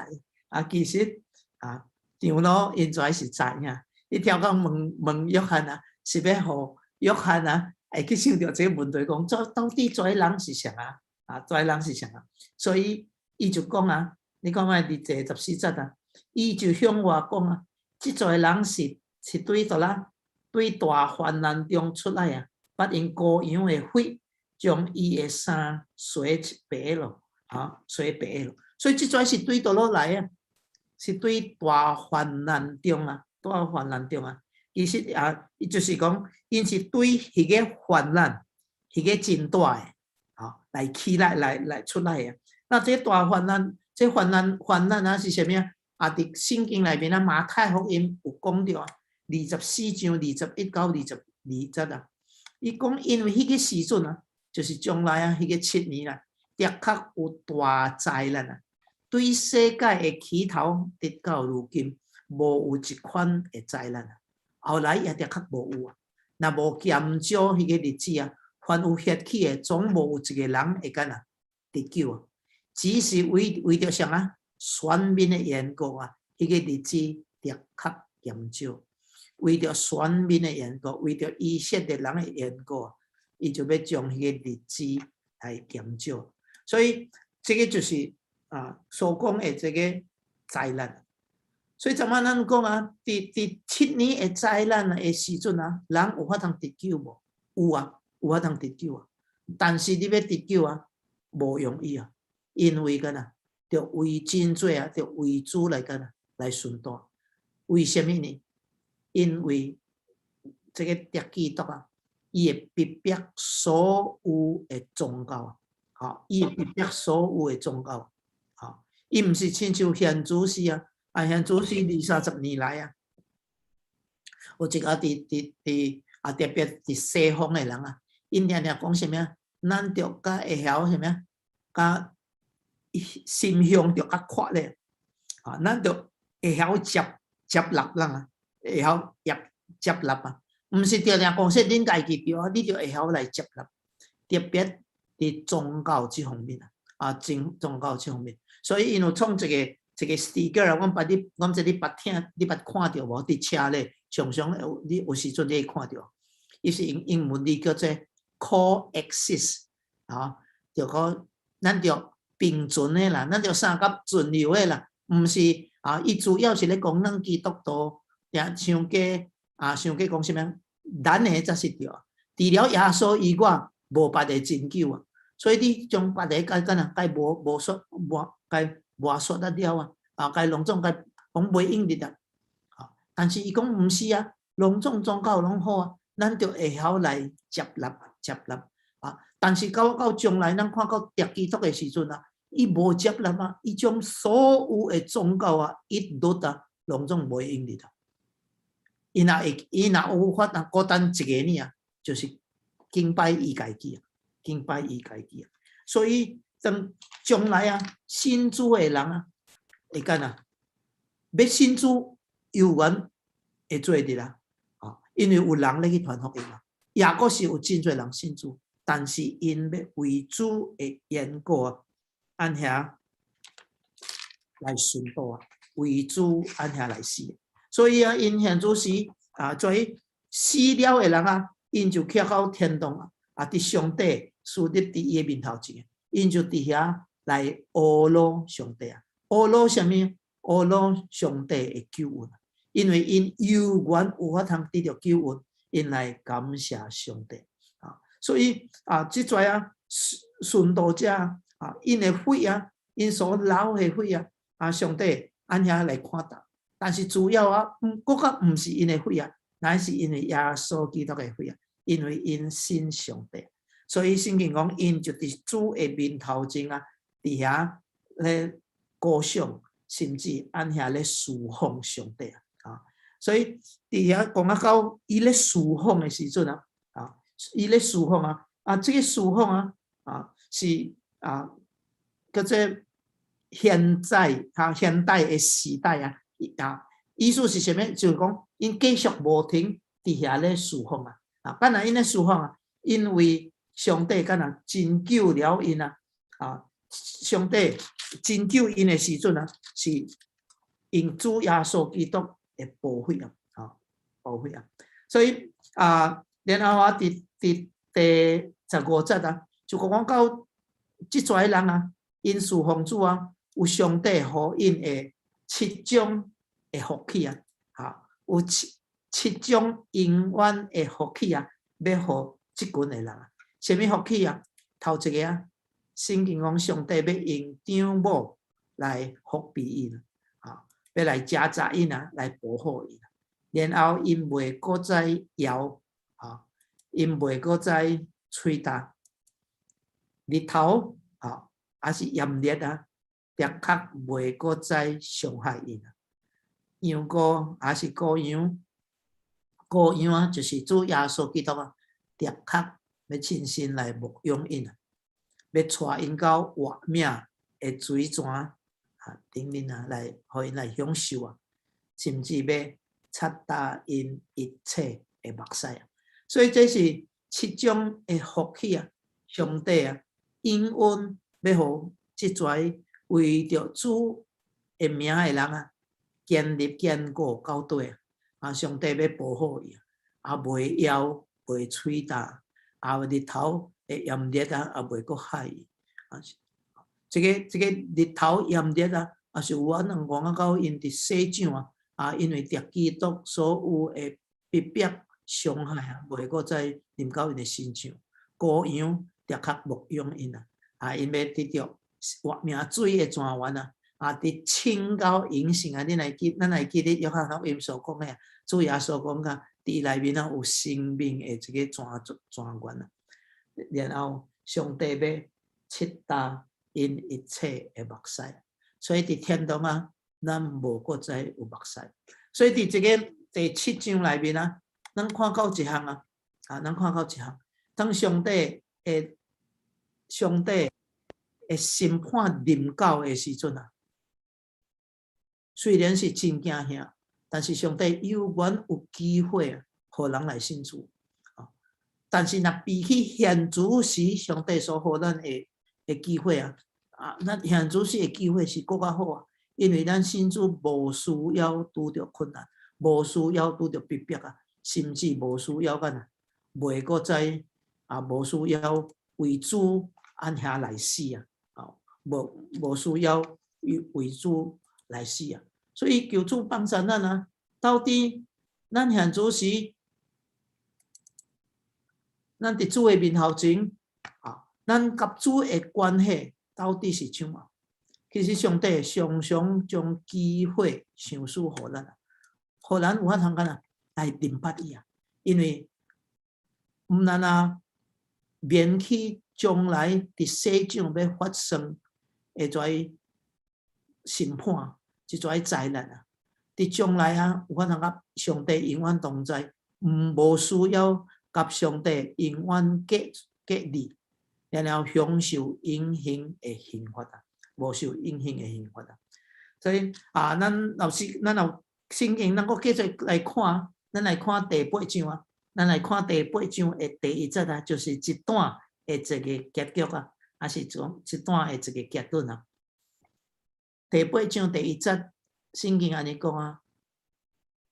啊，其實啊，長老𪜶才是知影。伊超工問問約翰啊，是欲予約翰啊，會去想著這个問題，講這到底這人是誰啊？啊，這人是誰啊？所以伊就講啊，你看覓佇第14節啊，伊就向我講啊，這濟人是對佗啦，對大患難中出來啊，捌用羔羊的血將伊的衫洗白咯，啊，洗白咯。所以這濟是對佗落來啊？是對大患難中啊，大患難中啊。其實啊，伊就是講，𪜶是對彼个患難，彼个真大的，啊，來起來，來出來啊。那這大患難，這患難患難啊是啥物啊？啊，佇聖經內面啊，馬太福音有講著啊，24章21到22節啊。伊講因為彼个時陣啊，就是將來啊，彼个7年啦，的確有大災難啊，對世界的起頭直到如今，無有這款的災難啊。後來也的確無有啊。若無減少彼個日子啊，凡有血氣的，總無有一个人會敢啊得救啊。只是為著啥啊？選民的緣故啊，彼個日子的確減少。為著選民的緣故，為著以色列人的緣故，伊就欲將彼个日子來減少。所以這个就是啊所講的這个災難。所以怎仔咱講啊，佇七年的災難的時陣啊，人有法通得救無？有啊，有法通得救啊。但是你欲得救啊，無容易啊，因為敢若著為真濟啊，著為主來敢若來殉道。為啥物呢？因為這個敵基督啊，伊會逼迫所有的宗教，吼，伊會逼迫所有的宗教，吼，伊毋是親像現主時啊，啊現主時二三十年來啊，有一個佇佇佇啊特別佇西方的人啊，𪜶定定講啥物啊？咱著較會曉啥物啊？較心胸著較闊咧，啊，咱著會曉接接納人啊，會曉接接納啊，毋是定定講說恁家己對啊，你著會曉來接納，特別佇宗教這方面啊，啊，宗教這方面，所以𪜶有創一個一個 sticker 啊，阮捌你，阮毋知你捌聽，你捌看著無？佇車咧，常常有你有時陣你會看著，伊是用英文字叫做 coexist，啊，就講咱著並存的啦，咱著相佮存留的啦，毋是啊，伊主要是咧講咱基督徒，也傷過啊，傷過講啥物？咱的才是對，除了耶穌以外，無別个拯救啊！所以你將別个共敢若共無無說無共抹煞得了啊！啊，共攏總共講袂用得啊！但是伊講毋是啊，攏總宗教攏好啊，咱著會曉來接納接納啊！但是到到將來，咱看到敵基督的時陣啊，伊無接納啊，伊將所有的宗教啊，一律啊，攏總袂用得啊！伊若會，伊若有法啊，孤單一個爾啊，就是敬拜伊家己啊，敬拜伊家己啊。所以當將來啊，信主的人啊，會敢若欲信主，猶原會做得啦，啊，因為有人咧去傳福音嘛，也閣是有真濟人信主，但是𪜶欲為主的緣故啊，按遐來殉道啊，為主按遐來死。所以啊，𪜶現主時啊，所以死了的人啊，𪜶就去到天堂啊，啊，佇上帝豎立佇伊的面頭前，𪜶就佇遐來呵咾上帝啊，呵咾啥物？呵咾上帝的救恩，因為𪜶猶原有法通得著救恩，𪜶來感謝上帝啊。所以啊，這濟啊，殉道者啊，𪜶的血啊，𪜶所流的血啊，啊，上帝按遐來看待。但是主要啊，閣較毋是𪜶的血啊，乃是因為耶穌基督的血啊，因為𪜶信上帝，所以聖經講，𪜶就佇主的面頭前啊，佇遐咧歌頌，甚至按遐咧侍奉上帝啊。所以佇遐講啊到伊咧侍奉的時陣啊，啊，伊咧侍奉啊，啊，這個侍奉啊，啊，是啊，叫做現在啊，現代的時代啊。啊，意思是啥物？就是講，𪜶繼續無停佇遐咧侍奉啊！啊，敢若𪜶咧侍奉啊，因為上帝敢若拯救了𪜶啊！啊，上帝拯救𪜶的時陣啊，是用主耶穌基督的寶血啊！啊，寶血啊！所以啊，然後啊，佇佇第15節啊，就講到這濟人啊，𪜶侍奉主啊，有上帝予𪜶的七種的福氣啊，哈，有七七種永遠的福氣啊，欲予這群的人啊，啥物福氣啊？頭一個啊，聖經講上帝欲用帳幕來覆庇𪜶，啊，欲來遮遮𪜶啊，來保護𪜶。然後𪜶袂閣再搖，啊，𪜶袂閣再吹焦，日頭啊，抑是炎熱啊，的確袂閣再傷害𪜶。羊羔抑是羔羊，羔羊啊，就是主耶穌基督啊，的確欲親身來牧養𪜶啊，欲帶𪜶到活命的水泉啊頂面啊，來予𪜶來享受啊，甚至欲擦焦𪜶一切的目屎啊。所以這是七種的福氣啊，上帝啊，應允欲予這濟為著主的名的人啊，堅立堅固到底啊！上帝欲保護伊啊，袂搖，袂吹焦，啊日頭的炎熱啊，也袂閣害伊啊。這個這個日頭炎熱啊，也是有可能講啊到𪜶佇世上啊，啊，因為著基督所有的逼迫傷害啊，袂閣再臨到𪜶的身上。羔羊著較牧養𪜶啊，啊，𪜶欲得著活命水的泉源啊，啊，佇清到永生啊，咱會記得約翰福音所講的啊，主耶穌講甲佇內面啊有生命的這个泉源啊，然後上帝欲拭乾𪜶一切的目屎，所以佇天堂啊，咱無閣再有目屎。所以佇這个第七章內面啊，咱看到一項啊，啊，咱看到一項，當上帝的審判臨到的時陣啊，雖然是真驚嚇，但是上帝猶原有機會啊，予人來信主。但是若比起現主時上帝所予咱的機會啊，啊，咱現主時的機會是閣較好啊，因為咱信主無需要拄著困難，無需要拄著逼迫啊，甚至無需要干啊，袂閣再啊，無需要為主按遐來死啊，啊，無需要為主來死啊，所以求主幫助咱啊，到底咱現主時，咱佇主的面頭前啊，咱佮主的關係到底是怎啊？其實上帝常常將機會賞賜予咱啊，予咱有法通干啊來認捌伊啊，因為毋但啊免去將來佇世上欲發生的這審判，這這災難啊，佇將來啊有法通佮上帝永遠同在，毋無需要佮上帝永遠隔離，然後享受永恆的刑罰啊，無受永恆的刑罰啊。所以啊，咱老師，咱有聖經，咱閣繼續來看，咱來看第八章啊，咱來看第八章的第一節啊，就是這段的一個結局啊，還是講這段的一個結論啊。第八章第一節，聖經按呢講啊，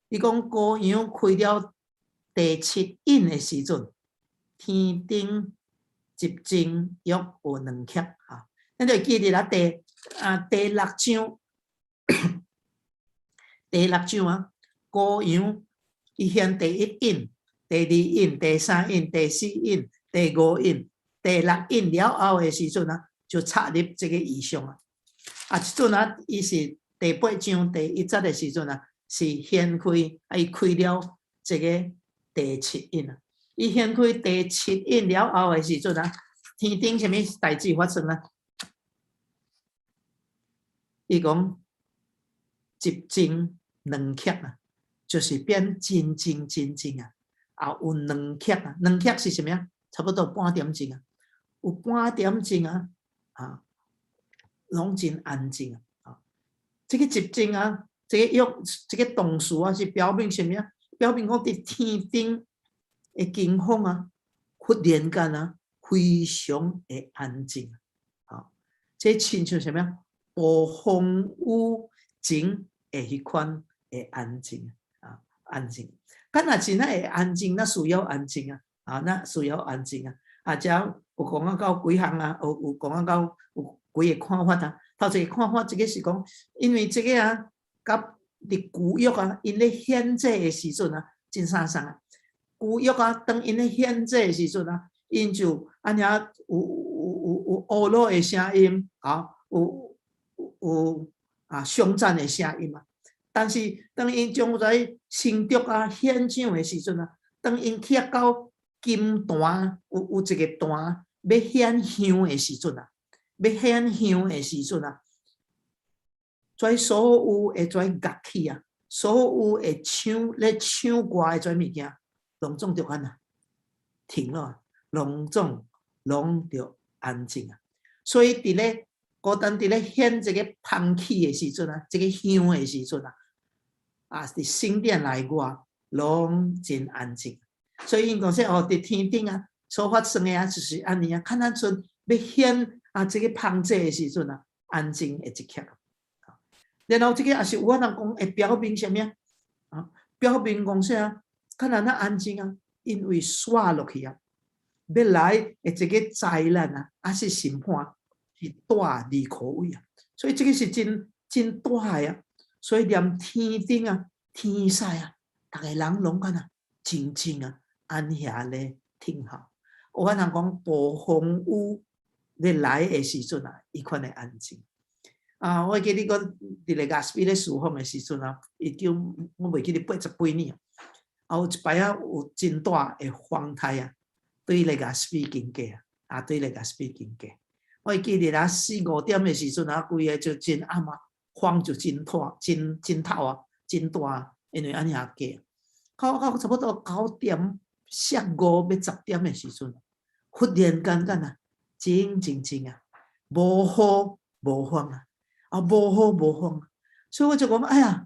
伊講羔羊開了第七印的時陣，天頂寂靜約有2刻啊。咱就記得啦，第六章，第六章啊，羔羊伊顯第一印、第二印、第三印、第四印、第五印、第六印了後的時陣啊，就插入這个異象啊。啊，這陣啊，伊是第八章第一節的時陣啊，是掀開啊，伊開了這个第七印啊。伊掀開第七印了後的時陣啊，天頂啥物代誌發生啊？伊講寂靜兩刻啊，就是變真靜真靜啊。啊，有兩刻啊，兩刻是啥物啊？差不多半點鐘啊，有半點鐘啊，啊，攏真安靜啊。啊，這个寂靜啊，這个用這个動詞啊，是表明啥物啊？表明講佇天頂的驚慌啊，忽然間啊，非常的安靜啊。這親像啥物啊？暴風雨前的彼款的安靜啊，安靜。敢若真正會安靜，咱需要安靜啊，啊，咱需要安靜啊。啊，遮有講啊到幾項啊，有講啊到有幾个看法啊。頭一个看法，這个是講，因為這个啊，佮佇舊約啊，𪜶咧獻祭的時陣啊，真相送啊。舊約啊，當𪜶咧獻祭的時陣啊，𪜶就按呢有呼嚕的聲音，啊，有啊頌讚的聲音啊。但是當𪜶將在牲畜啊獻上的時陣啊，當𪜶去到金壇，有一个壇欲獻香的時陣啊，欲獻香的時陣啊，這所有的這樂器啊，所有會唱咧唱歌的這物件，攏總著按怎停落，攏總攏著安靜啊。所以佇咧孤單佇咧獻這个香氣的時陣啊，這个香的時陣啊，啊，佇聖殿內外攏真安靜。所以𪜶講說哦，佇天頂啊，所發生的啊，就是按呢啊，較若陣欲獻啊，這个香祭的時陣啊，安靜的一刻。然後這个也是有法通講會表明啥物啊？啊，表明講啥？較若那安靜啊，因為煞落去啊，欲來的這个災難啊，抑是審判是大而可畏啊。所以這个是真真大的啊，所以連天頂啊、天使啊，逐个人攏敢若靜靜啊，按遐咧聽候。有法通講暴風雨咧來的時陣啊，彼款的安靜。啊，我記得講佇咧亞斯比咧事奉的時陣啊，一九我袂記得八十幾年啊，有一擺啊有真大的風颱啊，對咧亞斯比經過啊，啊對咧亞斯比經過。我會記得啊，四五點的時陣啊，規个就真暗啊，風就真大，真真透啊，真大啊，因為按呢過。到到差不多9點四五欲10點的時陣，忽然間間啊，靜靜靜啊，無雨無風啊，啊無雨無風，所以我就講，哎呀，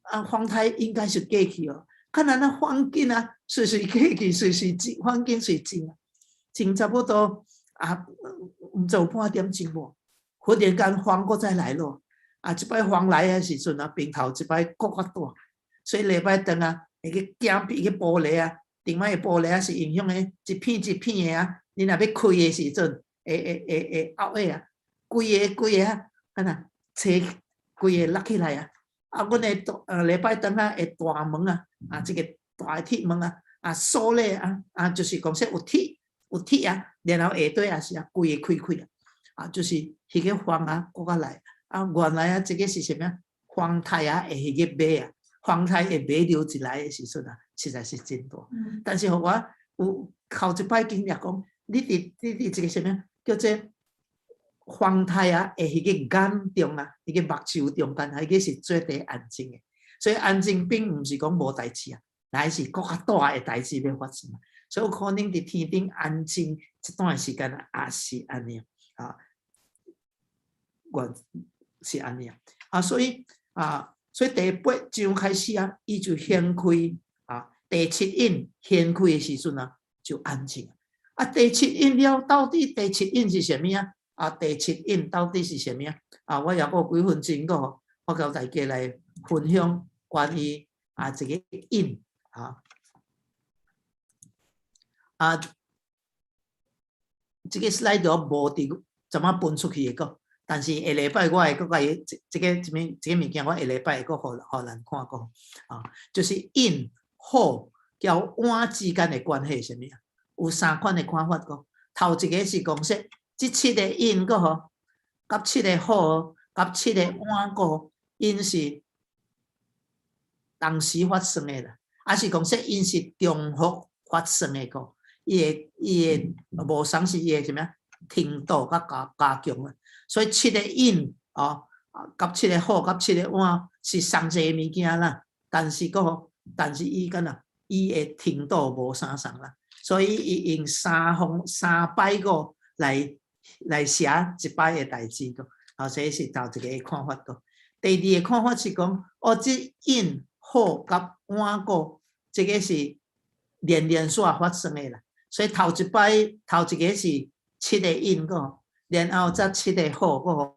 啊風颱應該是過去哦，看來那風景啊，隨隨過去，隨隨靜，風景隨靜啊，靜差不多啊，毋知有半點鐘無，忽然間風閣再來咯，啊，這擺風來的時陣啊，平頭這擺閣較大，所以禮拜轉啊，會去驚彼個玻璃啊，頂擺的玻璃啊是用彼個一片一片的啊，你若欲開的時陣，會會會會拗的啊，規个規个啊，敢若車規个落起來啊，啊，阮的大禮拜堂啊的大門啊，啊，這個大鐵門啊，啊鎖咧啊，啊，就是講說有鐵有鐵啊，然後下底也是啊，規个開開啊，啊，就是彼個風啊，閣較來，啊，原來啊，這個是啥物啊？風颱啊，會彼個馬啊，風颱的馬流一來的時陣啊，實在是真大。但是予我有頭一擺經歷講，你佇這個啥物叫做風颱啊，的彼個眼中啊，彼個目睭中間，彼個是絕對安靜的。所以安靜並毋是講無代誌啊，乃是閣較大的代誌欲發生。所以有可能佇天頂安靜這段時間也是按呢啊，原是按呢啊，所以啊，所以第八章開始啊，伊就掀開啊，第七印掀開的時陣啊，就安靜。啊，第七印了，到底第七印是啥物啊？啊，第七印到底是啥物啊？啊，我猶閣有幾分鐘閣，我共大家來分享關於啊這個印啊。啊，這個 slide 無佇怎麼分出去的閣，但是下禮拜我會閣共伊這這個這物這個物件，我下禮拜會閣予予咱看過啊，就是印、火佮碗之間的關係是啥物啊？有三款的看法閣。頭一個是講說，這七個印閣吼，佮七個火，佮七個碗閣，𪜶是同時發生的啦，還是講說𪜶是重複發生的閣？伊的無相是伊的啥物啊？程度較加加強啊，所以七個印哦，佮七個火，佮七個碗是相濟物件啦。但是閣，但是伊敢若伊的程度無相仝啦，所以伊用三方三擺個來來寫一擺的代誌閣。啊，這是頭一個看法閣。第二個看法是講，哦，這印火佮碗閣，這個是連連續發生的啦。所以頭一擺頭一個是七個印閣，然後才七個火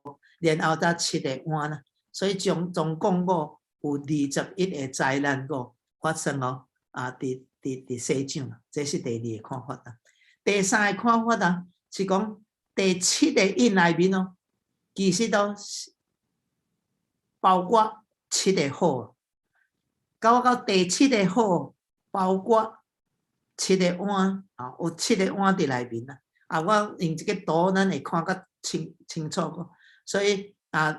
閣，然後才七個碗啦。所以總總共閣有21個災難閣發生哦，啊，佇佇佇世上，這是第二個看法啦。第三個看法啊，是講第七個印內面哦，其實都是包括七個火，到到第七個火包括七個碗啊，有七個碗佇內面啦。啊，我用這個圖，咱會看較清清楚個。所以啊，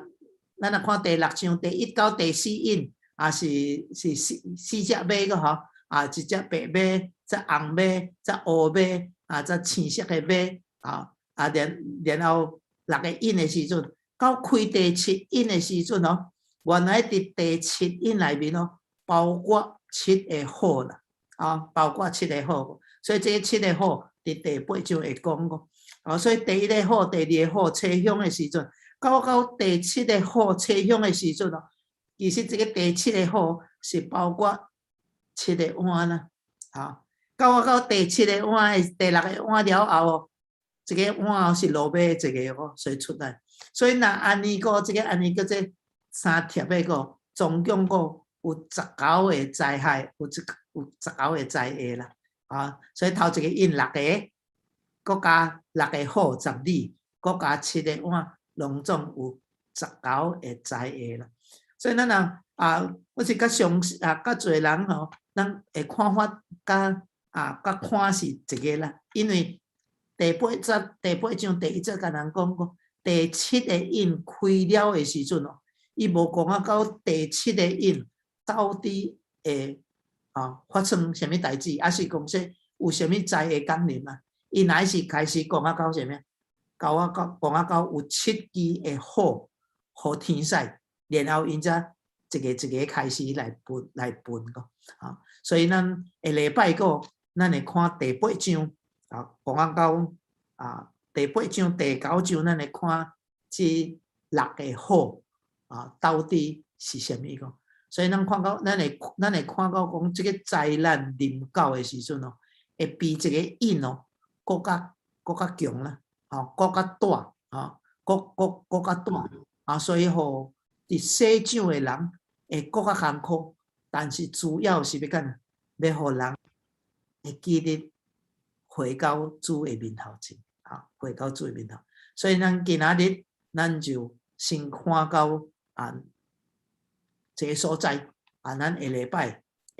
咱若看第六章第一到第四印，啊是是四四隻馬個吼，啊一隻白馬，一隻紅馬，一隻烏馬，啊，一隻青色的馬，啊啊然然後六個印的時陣，到開第七印的時陣哦，原來佇第七印內面哦，包括七個火啦，啊，包括七個火，所以這個七個火佇第八章會講個，啊，所以第一個火、第二個火吹響的時陣，到到第七個號吹響的時陣哦，其實這個第七個號是包括七個碗啦，啊，到到第七個碗的第六個碗了後哦，這個碗是落尾一個哦，所以出來，所以若按呢個這個按呢叫做三疊的個，總共個有十九個災害，有這有十九個災禍啦，啊，所以頭一個印六個，閣加六個火十二，閣加七個碗，攏總有九个災禍啦。所以咱若啊，我是較相信啊，較濟人吼，咱的看法佮啊，佮看是一个啦。因為第八節第八章第一節共人講講，第七个印開了的時陣哦，伊無講啊到第七个印到底會啊發生啥物代誌，抑是講說有啥物災禍降臨啊？伊乃是開始講啊到啥物？到啊到講啊到有七支的火予天使，然後𪜶才一个一个開始來分來分個啊。所以咱下禮拜閣，咱會看第八章啊，講啊到啊第八章第九章，咱會看這六个火啊，到底是啥物個？所以咱看到，咱會看到講，這个災難臨到的時陣哦，會比這个印哦，閣較強啦，吼，閣較大，吼，閣較大啊，所以予佇世上的人會閣較艱苦，但是主要是欲幹啥？欲予人會記得回到主的面頭前，啊，回到主的面頭。所以咱今仔日咱就先看到啊這个所在，啊，咱下禮拜